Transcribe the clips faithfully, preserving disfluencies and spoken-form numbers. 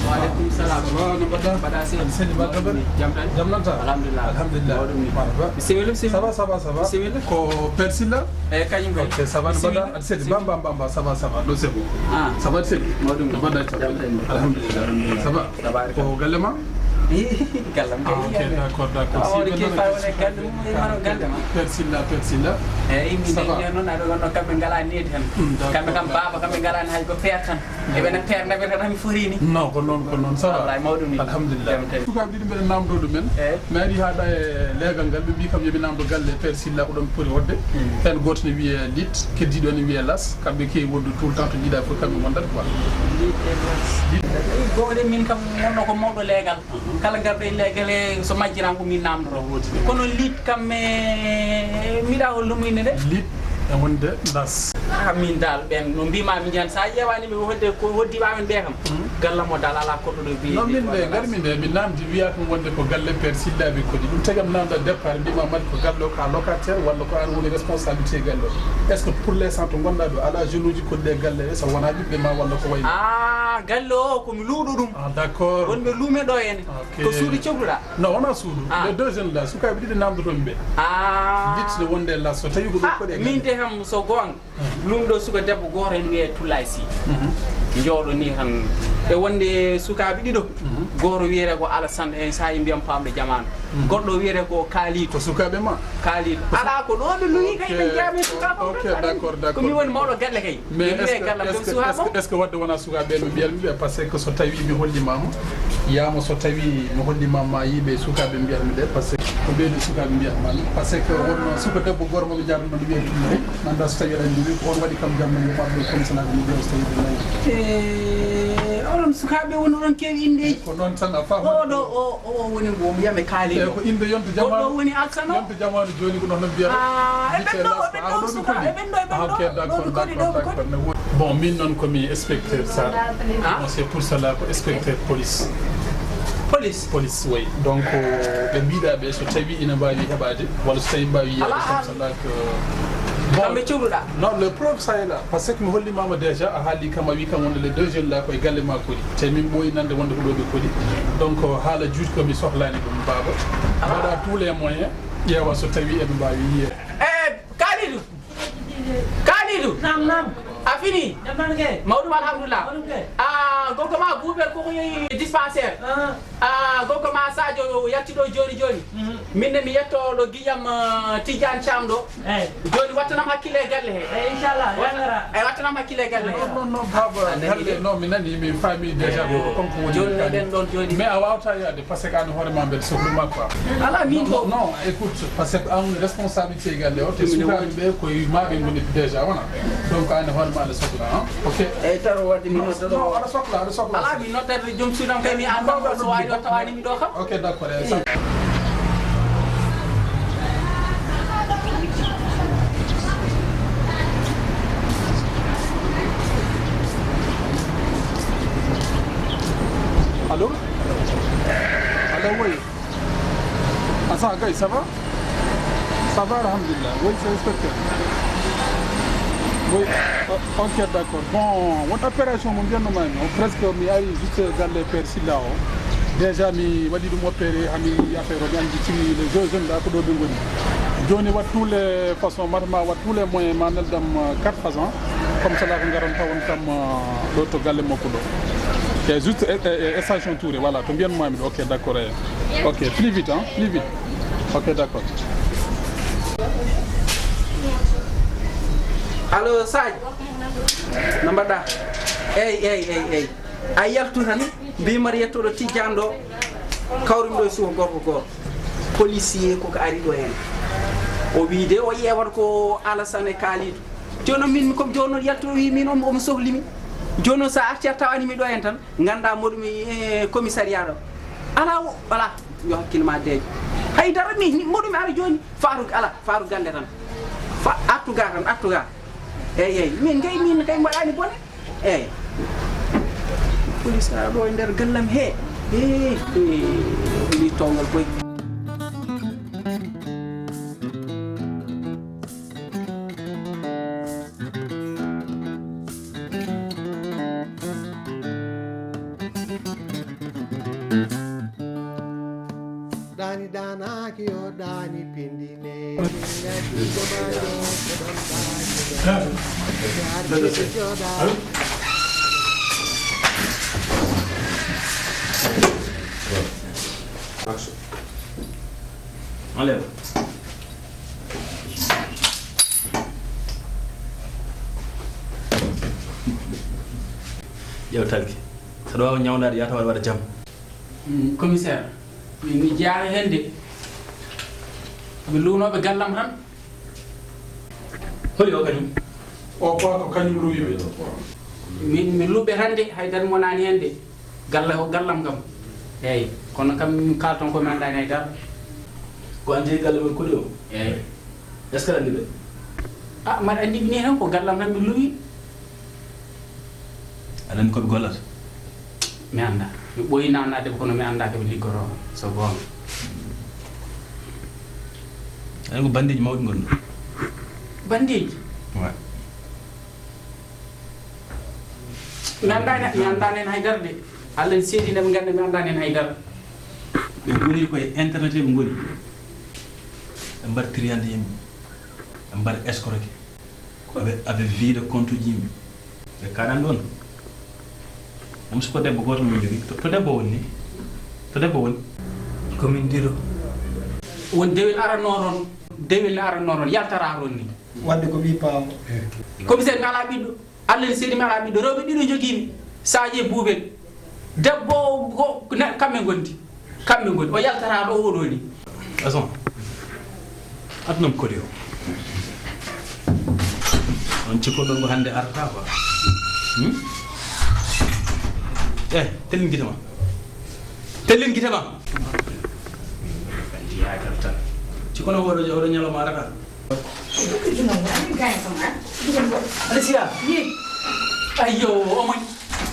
Waaleykum salam. Ça va, no mbaɗɗa? Mbaɗɗa seydi. Seydi, mbaɗɗa? Jam tan? Jam tan? Alhamdulillah. Alhamdulillah. Mawɗum ni. Marhaba. Bisimilla, bisimilla. Ça va, ça va, ça va. Bisimilla. Ko Père Sylla? Eh, kañum kay. Ok, ça va, no mbaɗɗa? Bisimilla. Aɗa selli? Bam, bam, bam, bam. Ça va, ça va. Ɗo c'est bon. Ah. Ça va, selli? Mawɗum ni. No mbaɗɗa? Jam tan? Alhamdulillah. Ça va? Tabaraka. Ko galle ma? Gallam kay. Ah, ok, d'accord, d'accord. Awa, si woni ɓe kii nana faa woni galle mum, e mano galle ma. Père Sylla, Père Sylla. Eyi, min. Ça va? Nde noon, aɗa wonno kamɓe ngalaa needi tan. Hmm, d'accord, kamɓe kam d'accord. Baaba, kamɓe ngalaa hay ko feere tan. Eɓe na feere, naɓe tan mi fori ni. Non, ko noon, ko noon. Ça va? Wallahi, mawɗum ni. Alhamdulillah. Jam tan. Sukaaɓe ɗiɗi mbeɗa naamndoo ɗumen. Eh? Mi ari haa ɗo e leegal ngal, ɓe mbii kam yo mi naamndo galle Père Sylla ko ɗoon poti wodde. Hmm. Heen gooto ne wiyee Lit, keddiiɗo ne wiyee Las. Kamɓe keewi wonde tout le temps to njiiɗaa fof kamɓe ngondat quoi. Lit e Las. Lit. Eyi, goonga de, min kam wonno ko mawɗo leegal. Kala garɗo e leegal e so majjiraama ko min naamndotoo. Woodi. Kono Lit kam e mbiɗa hollumo innde de? Lit e wonde Las. Ah, min dal ɓen no mbima mi jan sa ƴeewani ɓe hodde ko hoddiiɓe amen ɓe kam. Mhm. Gallam o dal alaa koɗɗo ɗo biyee. Non, min de, ngarmi de, min naamndi wiyaa kam wonde ko galle Père Sylla ɓe kodi. Ɗum tagi am naamnda départ, mbima mbaɗi ko galle o, ka locataire walla ko an woni responsabilité galle o. Est-ce que pour l'instant to ngonɗaa ɗo, alaa jeunes uji koɗɗi e galle ɗe, so wonaa ɓiɓɓe ma walla ko wayi noon? Ah, galle o ko mi luuɗo ɗum. Ah, d'accord. Wonɓe luume ɗo henne. Ok. Ko suudu cohluɗaa? Non, wonaa suudu. Ah. Les deux jeunes là, sukaaɓe ɗiɗi naamndotomi ɓe. Ah. Lit ne wonde Las, so tawi ko ɗo koɗe galle. Ah, min de kam so goonga. Luumɗo suka debbo gooto ene wiyee Tullaay Sy. Mhm. Njooɗo ni tan. E wonde sukaaɓe ɗiɗo. Mhm. Gooto wiyetee ko Alassane, en saa'i mbiyam paamɗo jamaanu. Mhm. Goɗɗo wiyetee ko Kaaliidu. Ko sukaaɓe ma? Kaaliidu. Alaa ko ɗo ɓe luwi kay, ɓe njaami sukaaɓe. Ok, d'accord, d'accord. Ko mi woni mawɗo galle kay. Mais est-ce que, est-ce que, est-ce que, est-ce que wadde wonaa sukaaɓe ɓe no mbiyatmi ɓe? Parce que so tawi mi hollimaama, yaama so tawi mi hollimaama, ma yiiɓe sukaaɓe mbiyatmi ɓe, parce que ko ɓeeɗo sukaaɓe mbiyatma mi. Parce que wonno suka debbo gooto mo ɓe njaarno no wiyee Tullaay. Mi anndaa so tawii aɗa anndi ɓe, ko on waɗi kam jam, min mbaɗ ɗum commissaire, mi ƴeewa so tawii ɓe nayi. E, oɗon sukaaɓe woni oɗon keewi inndeeji. Ko noon tan a faama. Oɗo, o, o woni mo mbiyami Kaaliidu. E, ko innde yonta jamaanu. Oɗo woni Alsano. Yonta jamaanu jooni ko noon mbiyata. Ah, e ɓen ɗo, e ɓen ɗo sukaaɓe, e ɓen ɗo, e ɓen ɗo. Ah, ok, d'accord, d'accord, d'accord. Bon, min noon ko mi inspecteur Sarr. Ah? Bon, c'est pour cela ko inspecteur police. Police? Police, oui. Donc, ɓe mbiɗa ɓe so tawi ina mbaawi heɓaade, walla so tawi mbaawi yiyaade, comme ça, là, que, bon, kamɓe cohluɗaa? Non, le preuve, ça est là. Parce que mi hollimaama déjà, a haali kam, a wi kam wonde les deux jeunes là koye galle ma kodi. Te min ɓooyi nande wonde ko ɗo ɓe kodi. Donc, haala juuti ko mi sohlaani ɗum, baaba. Mbaɗa tous les moyens, ƴeewa so tawi eɓe mbaawi yiyeede. Eh, Kalidou! Kalidou! Naam, naam. A fini? Jam tan ke? Mawɗum, alhamdulillah. Mawɗum ke? Ah, gorko ma Buubel koko yehi dispensaire. Ah. Ah, gorko ma Sadio yalti ɗo jooni jooni. Mhm. Min ne mi yetto ɗo giƴam, ah, Tidiane Thiam ɗo. Eyi. Jooni wattanam hakkille e galle he. Eyi, inchallah, yamira. Eyi, wattanam hakkille e galle he. Non, non, non, baaba, galle, non, mi nani, mi faami déjà ko kanko woni. Jooni meɗen ɗon jooni. Mais a waawata yaade. Parce que an hoore ma mbeɗa sohli ma quoi. Ala min ko. Non, non, écoute, parce que an responsabilité galle o, te sukaaɓe ɓe ko maaɓe ngoni déjà, wona. Donc an hoore ma aɗa sohla, hein? Ok. Eyi, taw wadde mi nodda ɗo. Non, aɗa sohla, aɗa sohla. Ala mi noddata joom suudam kay mi an tan so wawi o tawani mi ɗo kam. Ok, d'accord, eyi, ça. Allô? Allô, oui. Asa Gaye, ça va? Ça va, alhamdulillah. Oui, c'est inspecteur. Oui, o-, ok, d'accord. Bon, won opération mo mbiyatno ma mi o, presque mi ari juste galle Père Sylla o. Déjà mi waɗi ɗum opéré, hami affaire o, mi anndi tigi les deux jeunes là ko ɗo ɓe ngoni. Jooni, wat tous les façons, ma, ma wat tous les moyens, ma neldam, euh, quatre agents. Comme cela ko ngaran tawon kam, euh, ɗo to galle makko ɗo. E juste, e, e, e station Touré, voilà, to mbiyanmami ɗo. Ok, d'accord, eyi. Ok, plus vite, hein, plus vite. Ok, d'accord. Allo, Sadio? No mbaɗɗa? Eyi, eyi, eyi, eyi. A yaltu tan, mbimata yettoɗo Tijjaan ɗo, kawrumi ɗo e suka gorko gooto. Policier koko ari ɗo heen. O wii de o ƴeewata ko Alassane e Kalidou. Jooni noon min, comme jooni noon yaltu o wii min omo, omo sohli mi. Jooni noon so a artii a tawani mi ɗo heen tan, nganndaa mboɗo mi, eh, commissariat ɗo. Alaa o, alaa. Yo hakkille ma deeƴ. Hay dara mi, mi, mboɗo mi ara jooni. Faaru alaa, faaru galle tan. Fa-, artu ga tan, artu ga. Eyi, eyi. Min kay, min kay mi waɗaani bone. Eyi. Police ara ɗo e nder gallam he. Eyi, eyi. Ɗi towngal koy. Dani dana ki o dani pindine. Inga ki jamayo, ko don dani do. Ko arti ko joda. Allez. Ƴeew talki. Saɗa waawa ñawndaade, yaata waɗa, waɗa jam. Mm, commissaire, mi, mi jeyaa heen de. Mi luunooɓe gallam tan. Holi o kañum? O ko, ko kañum luuwi ɓe. Min, mi luuɓe tan de, hay dara mi wonaani heen de. Galla o gallam kam. Eeyi, kono kam min kaalton ko mi anndaani hay dara. Ko an jeyi galle mon kodi o? Eeyi. Est-ce que aɗa anndi ɓe? Ah, mbaɗa anndi ɓe ni tan ko gallam tan mi luuwi. Aɗa anndi ko ɓe gollata? Mi annda. Mi ɓooyi naamnaade ɓe kono mi annda ko ɓe liggotoo so goonga. Aɗa anndi ko bandiiji mawɗi ngoni ɗo? Bandiiji? Ouais. Mi annda heen, mi annda heen hay dara de. Allah ne seedi nde ɓe ngannda mi annda heen hay dara. Ɓe ngoni koye internet he ɓe ngoni. Ɓe mbaɗa triyande yimɓe. Ɓe mbaɗa escroquer. Ko ɓe, ɓe vider compte uji yimɓe. Ɓe kaɗan ɗoon. Ɗum so ko debbo gooto min jogii. To, to debbo woni ni? To debbo woni? Ko min diro. Won dewel aranno toon. Dewel ne aranno toon. Yaltara toon ni. Wadde ko ɓii paawo. Commissaire mi alaa ɓiɗɗo. Allah ne seedi mi alaa ɓiɗɗo. Rewɓe ɗiɗo njogii mi. Sadio e Buubel. Debbo o, ko, ne, kamɓe ngondi. Kamɓe ngondi. O yaltata ɗo oɗo ni. Ason. Aduna ko kodi o. On cikkoɗon ko hannde arata quoi. Hmm? Eh, tellin gite ma. Tellin gite ma. Yaakar tan. Cikkono oɗo, oɗo ñalawma arata. Alicia. Yi. Ayyo, omo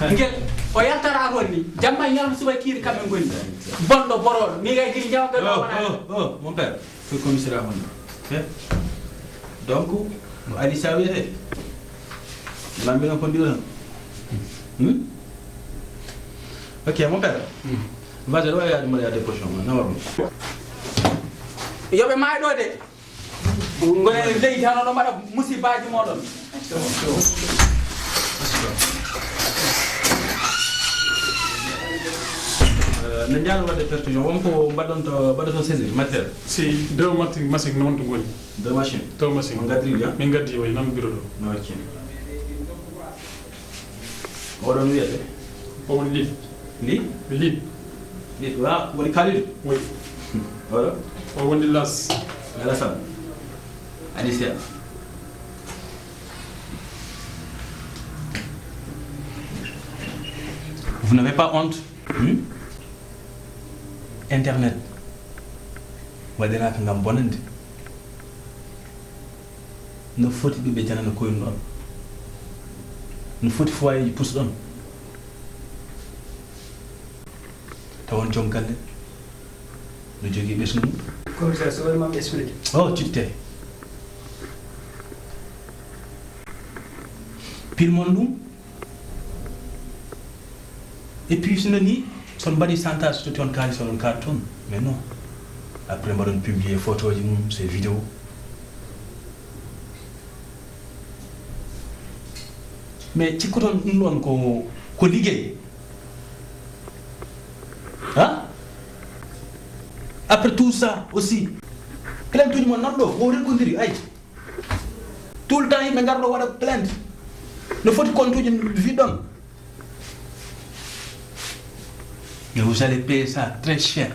ngel o yaltara toon ni. Jamma e ñalawma suba kiiri kamɓe ngoni. Bonɗo boroɗo. Mi kay giri jawɓe ɗo. Oh, oh, oh, mon père. Ko commissariat mon. He? Donc, no Alicia wiyete? Lambino ko ndiɗon. Hmm? Ok, mon père. Hmm. Vas-y, ɗo yaade mbaɗa déposition ma, nawar mo. Yo ɓe maay ɗo de. Ngone leydi tan oɗo mbaɗa musibaaji moɗon. Euh, no njaano wadde pertusion, won ko mbaɗɗon to, mbaɗɗon to saisir matière? Si, deux machines, machine noon to ngoni. Deux machines? Deux machines. On gadri, hein? Min gaddi, way, nan bureau ɗo. Ok. Oɗon wiyete? O woni Lil. Lil? Lil. Lil, wa, woni Khalil? Oui. Oɗo? O woni Las. Alassane. Alicia. Vous n'avez pas honte? Hmm? Internet waɗiraaka ngam bonande. No foti ɓiɓɓe janano koyɗon? No foti foyeeji pusɗon? Tawon joom galle no jogii ɓesngu mum. Commissaire, so woni ma mi explique. Oh, citte. Pile mon ɗum. Et puis, so nani, so on mbaɗi chantage, so totti on kaalis, oɗon kaat toon. Mais non. Après, mbaɗon publier photoji mum, ces vidéos. Mais cikkoton ɗum ɗon ko, ko liggey. Hein? Après tout ça aussi, plainte uji mon nan ɗo, o rekodiri, ay. Tout le temps yimɓe ngarɗo waɗa plainte. No foti compte uji vidɗon. Mais vous allez payer ça très cher.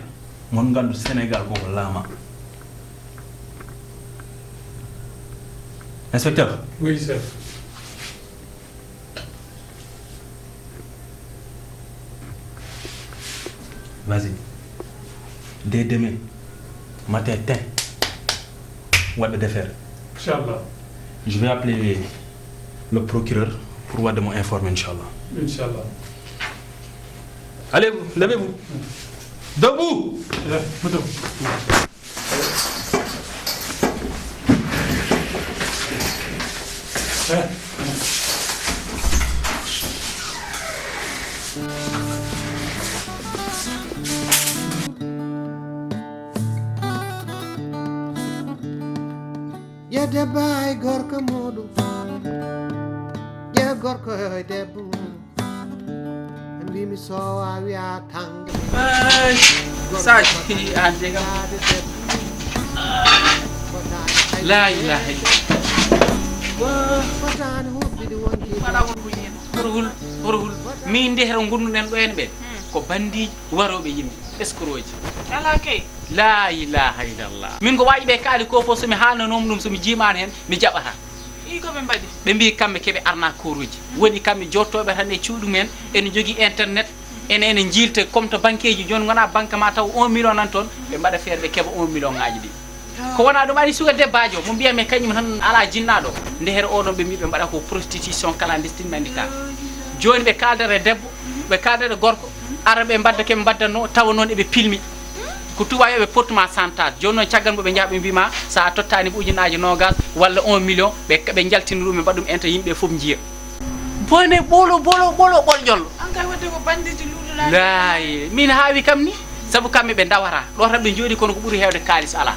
Mon ngandu Sénégal koko laama. Inspecteur. Oui, chef. Vas-y. Dès demain matin, tin, waɗɓe defeere. Inchallah. Je vais appeler le procureur pour waɗde mo informer, inchallah. Inchallah. Allez, levez-vous. Debout. Eh, photo. Eh. Debbo e gorko muɗum. Ƴeew gorko e debbo mum. Mbimi so a wiya tanga. Ay, saji an de kam. La ilaha illallah. Fotani huɓɓiɗi wonki. Mbaɗa won ko yen. Horohul, horohul. Min nde hero ngonduɗen ɗo en ɓe. Ko bandiji waroɓe yimɓe. Escroc ji. Ala kay. La ilaha illallah. Min ko waji ɓe kaali ko fof, somi haalnanooma ɗum, somi jiimaano heen, mi jaɓata. Ii, ko ɓe mbaɗi? Ɓe mbii kamɓe keɓe arnaqueuruji. Woni kamɓe jottooɓe tan e cuuɗi mumen, ene njogii internet, ene, ene njiilta comme to banqueeji. Jooni ngonaa banque ma taw un million nan toon, ɓe mbaɗa feere ɓe keɓa un million ŋaaji ɗi. Ko wonaa ɗum, ari suka debbaajo mo mbiya mi kañum tan alaa jinnaaɗo. Nde heen oɗon ɓe mbii ɓe mbaɗa ko prostitution clandestine nanndita. Jooni ɓe kaaldata e debbo, ɓe kaaldata e gorko, ara ɓe mbadda ke ɓe mbaddatnoo, tawa noon eɓe pilmi. Ko tubaabooɓe portuma santage. Jooni noon caggal mbo ɓe njaha ɓe mbii ma so a tottaani ɓe ujunaaji noogas walla un million, ɓe, ɓe njaltina ɗum, ɓe mbaɗa ɗum enta yimɓe fof njiya. Bone ɓolo, ɓolo, ɓolo, ɓolƴol. An kay wadde ko bandiji luuɗulaaɗi. Laayi, min haawi kam ni, sabu kamɓe ɓe ndawata. Ɗo tan ɓe njooɗi kono ko ɓuri heewde kaalis alaa.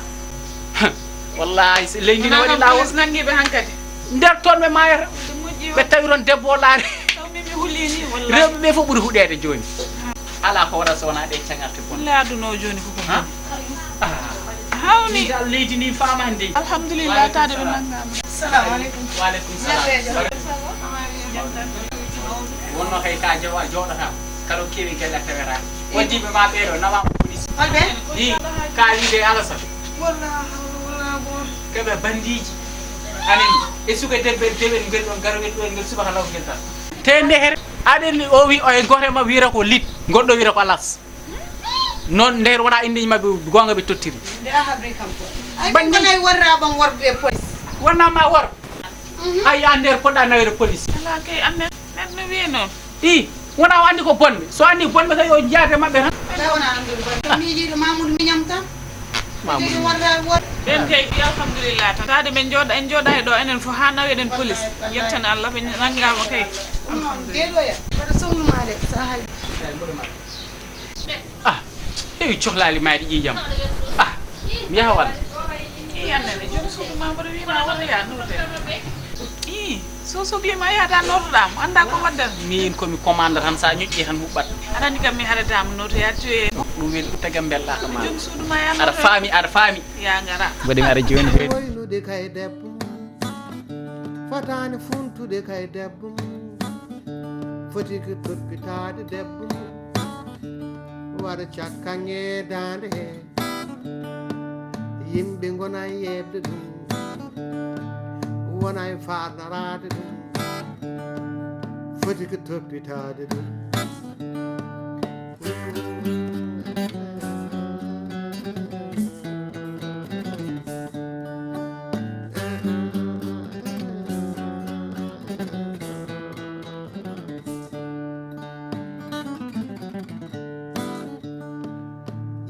Wallahi, so leydi ne waɗi laawol. Police nangi ɓe hankadi. Nder toon ɓe maayata. Ɓe tawi toon debbo o laari. Taw min mi hulini, wallahi. Rewɓe ɓe fof ɓuri huɗeede jooni. Alaa ko waɗa so wonaa ɗe caŋarte bonɗe. Wallahi, aduna o jooni ko ko boni. Ah. Hawni. Min dal leydi ndi faamaani de. Alhamdulillah, taade ɓe nanngaama. Salamu aleykum. Wa aleykum salam. Wonno kay ka jawa jooɗata. Kala kewi gella tawera. Waddiɓe ma ɓeeɗo nawa police. Holɓe? Ni, ka wiide Alasan. Walla hawla wala quwwata. Keɓe bandiji. Anen, e suka debbe dewen ngel ɗon garo ngel ɗon ngel subaka law ngel tan. Te nde here, aɗen o wi o e goto ma wiyata ko lit, goɗɗo wiyata ko alas. Noon nder wona indeji maɓɓe goonga ɓe tottiri. Nde a habri kam ko. Ay, min gonay warra ɓam worɓe e police. Wonna ma wor. Ay, an nder poɗɗa nawede police. Ala kay, an nder, nder no wiye noon. I, wona o andi ko bonɓe. So andi bonɓe kay yo jaade maɓɓe tan. Ala wona andi ko bonɓe. Miijiɗo Mamoudou miñam tan. Mamoudou. Miijiɗo warra wor. Ɓen kay, alhamdulillah tan. Taade men jooɗa, en jooɗa e ɗo, enen fof haa naweɗen police. Yettana Allah, ɓe nanngaama kay. Alhamdulillah. Deeɗo ya, mbaɗa sohlu ma de, sa hay. Ah, heewi cohlaali maayde ƴiiƴam. Ah, mi yaha walla? Ii, annene, joom suudu ma mboɗo wiima walla ya note. Ii, so soɓiima yahata notoɗaa mo, annda ko waddata. Miin ko mi commande tan, so a ñoƴƴii tan huɓɓat. Aɗa anndi kam mi haɗataa mo notoyaa tuye. Ɗum weli ko taga mbelɗaa ka ma. Joom suudu ma ya note. Aɗa faami, aɗa faami. Ya ngara. Mboɗo mi ara jooni. Waylude kay debbo mum. Fotaani funtude kay debbo mum. Foti ko toppitaade debbo mum. Waɗa cakkaŋŋe daande he. Yimɓe ngona yeeɓde ɗum. Wona e faarnaraade ɗum. Foti ko toppitaade ɗum.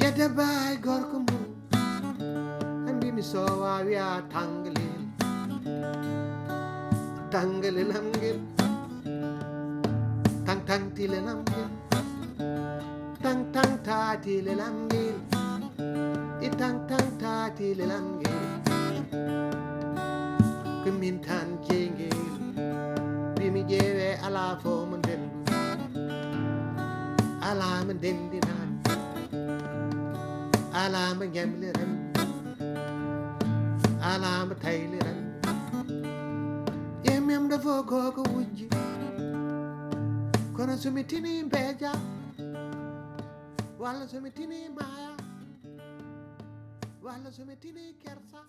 Yedde baay gorko mum. Mbimi so waawi a tangalel. Tangalel am ngel. Tang tang tile nam ngel. Tang tang ta tile nam ngel. I tang tang ta tile nam ngel. Ko min tan jeyi ngel. Mbimi ƴeewe ala fof mo ndendu. Ala mo ndendinani. Ala mo ñamliran. Ala mo tayliran. Ƴeew memɗo fof ko ko wujji. Kono so mi tini mbeeja. Walla so mi tini maaya. Walla so mi tini kersa.